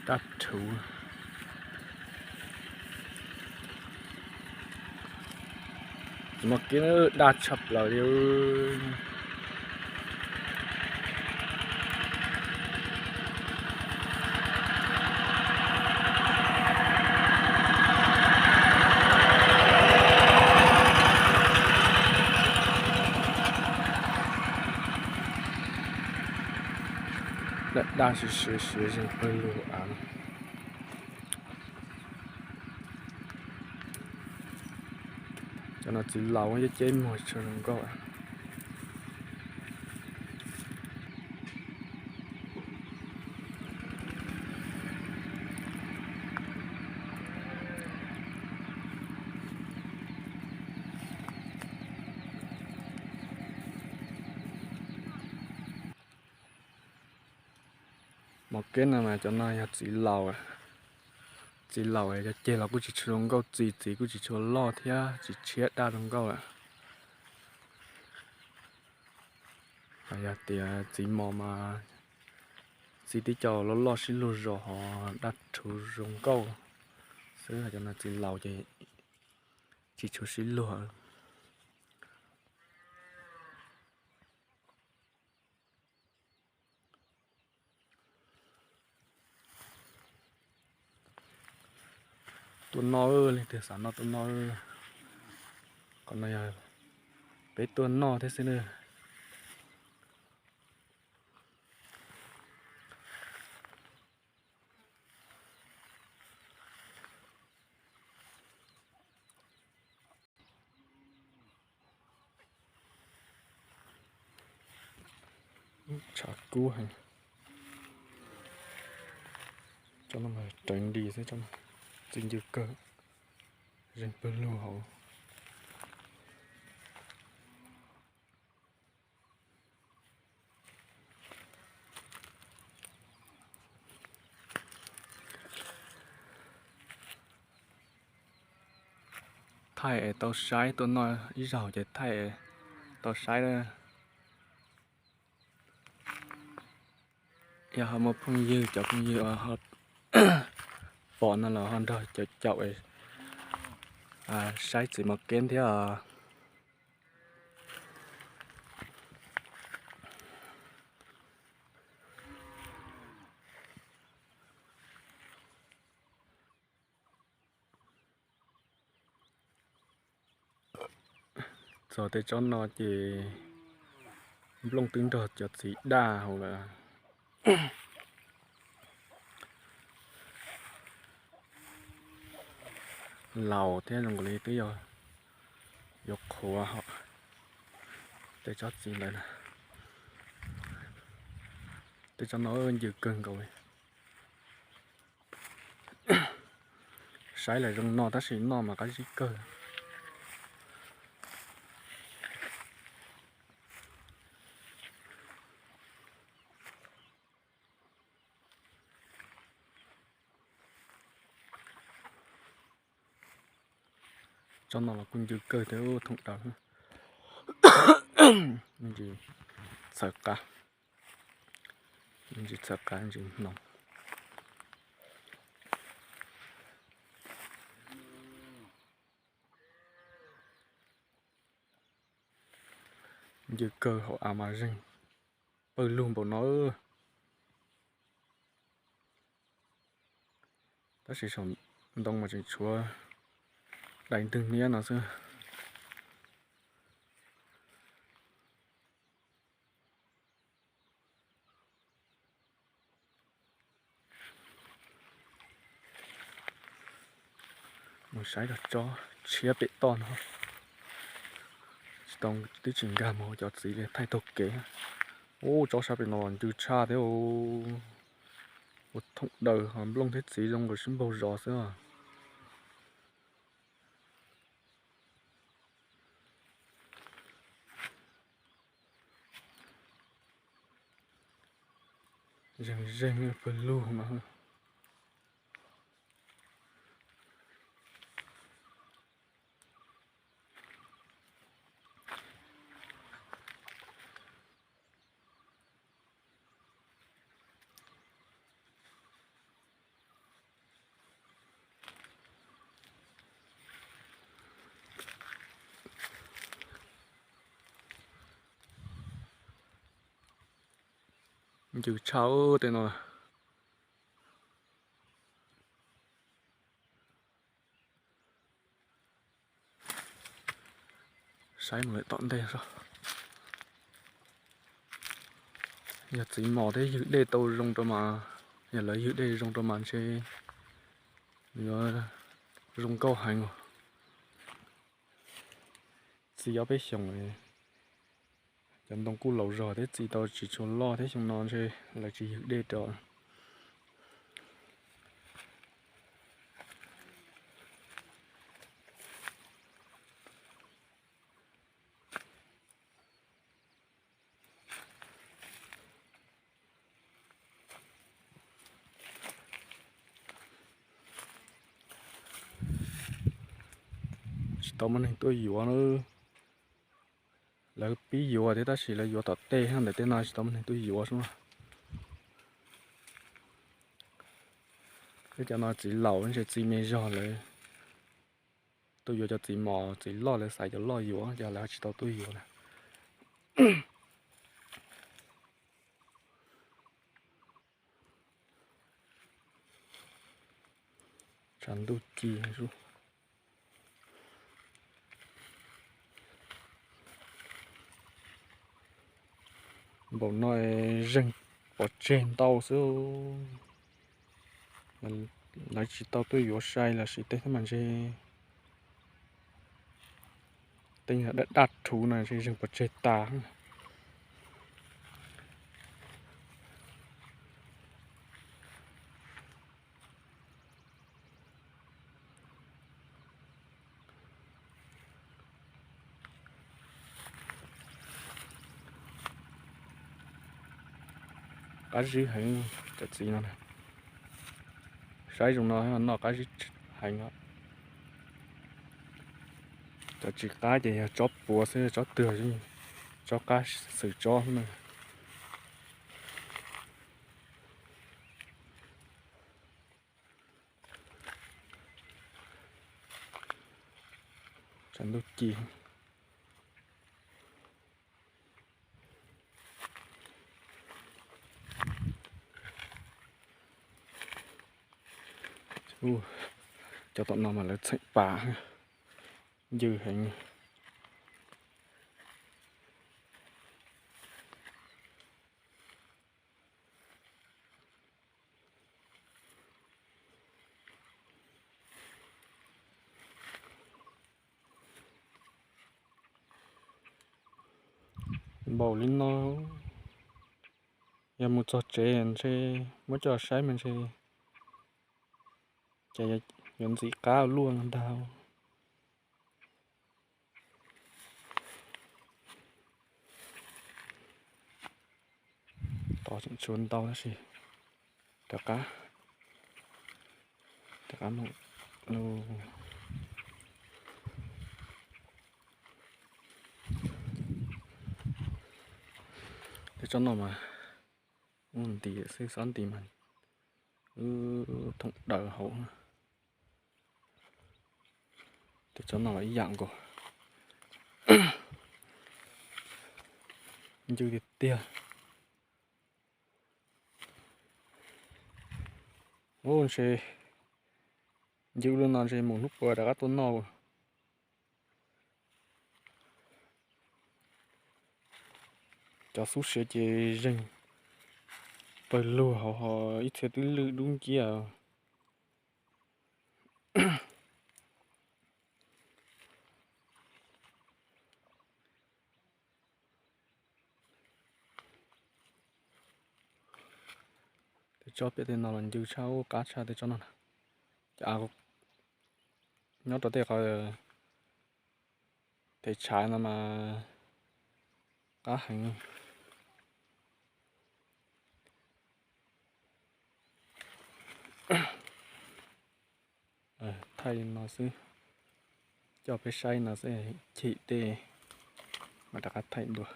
Daj rhuv. Txiv mos keb daj tshaj plaws li. Daj daj siav siav siav zeeg pawg lug av. Cov no txiv laus, ceb muag tshaj zoo nkauj. Mos keb no mas cov no yog txiv laus. Txiv laus yog ceg los kuj tsis tshua zoo nkauj, txiv txiv kuj tsis tshua loj thiab tsis tshiab daj zoo nkauj lawm. Yog tias txiv mos mas txiv tib co loj loj sib luag zos ho daj rhuv zoo nkauj xwb, cov no txiv laus ces tsis tshua sib luag. Tuaj noj, leej twg xav noj tuaj noj. Qhov no yog peb tuaj noj thiab xwb na. Tshav kub heev. Tsob no mas raws nti xwb, tsob no txi ncw kawg, zeeg pawg lug hauv. Thaij es tau saib, tuaj noj ib zaug ces thaij es tau saib. Yog ho muaj phooj ywg, cov phooj ywg ho pom no los ho nrog caum caum saib txiv mos keb thiab os. Txog tej tsob no ces nplooj twb nrog cov txiv daj hauv lawm. Laus thiab zoo nkaus li twb yuav qhuav hos tej tsob txiv ntawd na. Tej tsob no ncw kawg nkaus li. Saib lawm zoo no tab sis noj mas qab zib kawg. Tsob no los kuj ncw kawg thiab, thoom daws. Ntsis txhawv qab, ntsis txhawv qab ntsis hnoos. Ncw kawg hauv av mas zeeg pawg lug npaum no. Tab sis saum ntoo mas tseem tshuav daim ntwg niab no xwb. Mus saib cov tsob tshiab pem toj no. Tsis tau, twb tsis nkag mus cov txiv li, thaij taug kev. Ub, tsob sab pem no ncw tshaj thiab. Ua thoom daws ho nplooj thiab txiv zoo nkaus sib npaug zos xwb. Zeeg zeeg pawg lug no. Ncw tshaj tej no. Saib mus lawm tom ntej. Yog txiv mos thiab ywg dej tau zoo rau mas, yog lawv ywg dej zoo rau mas ntshe yuav zoo nkauj heev os. Txi ob peb xyoos, cov ntoo kuj laus zog thiab txi tau tsis tshua loj thiab, xyoo no ntshe lawv tsis ywg dej rau. Tsis tau muaj neeg tuaj yuav. Lawv pib yuav thiab tab sis lawv yuav tom tej, ntawm tej no tsis tau muaj neeg tuaj yuav xwb na. Peb cov no txiv laus ntshe txiv me zog, lawv tuaj yuav cov txiv mos txiv loj, lawv xaiv cov loj yuav, ces lawv tsis tau tuaj yuav na. Tshav ntuj ci. Npaum no zeeg pov tseg ntau xwb. Lawv tsis tau tuaj yuav sai los sis tej thiab mas ntshe tej daj daj rhuv no ntshe zeeg pov tseg tas. Qab zib heev cov txiv no. Saib zoo no noj qab zib heev os. Cov tsis qab ces yog tsob puav xwb, tsob twg, tsob qab xwm tsob xwb na. Tshav ntuj ci. Cov tom no mas lawv txheem pas, ncw heev. Npaum li no, yog mus txog tsev ntshe muab coj saib mas ntshe ces yuav ntxim qab luaj ntag. Tod tseem tshuav ntau tab sis rov qab, rov qab mus. Tej tsob no mas ua ntim xwb, xob ntim mas wb thoom daws hauv. Tej tsob no los ib yam nkaus, ncw tiag tiag. Ub, ntshe ncw lub no ntshe mus hnub puas rov qab tuaj noj. Cov xub siav ces zeeg pawg lug hauv, ho ib txhia twb lwj dub nciab. Tej tsob pem tej no los ncw tshaj, ub, qab tshaj tej tsob no. Cov av nyob rau tej qhov tes tshav no mas qab heev. Thaij li no xwb, coj peb saib no xwb, chim tej mam rov qab thaij dua.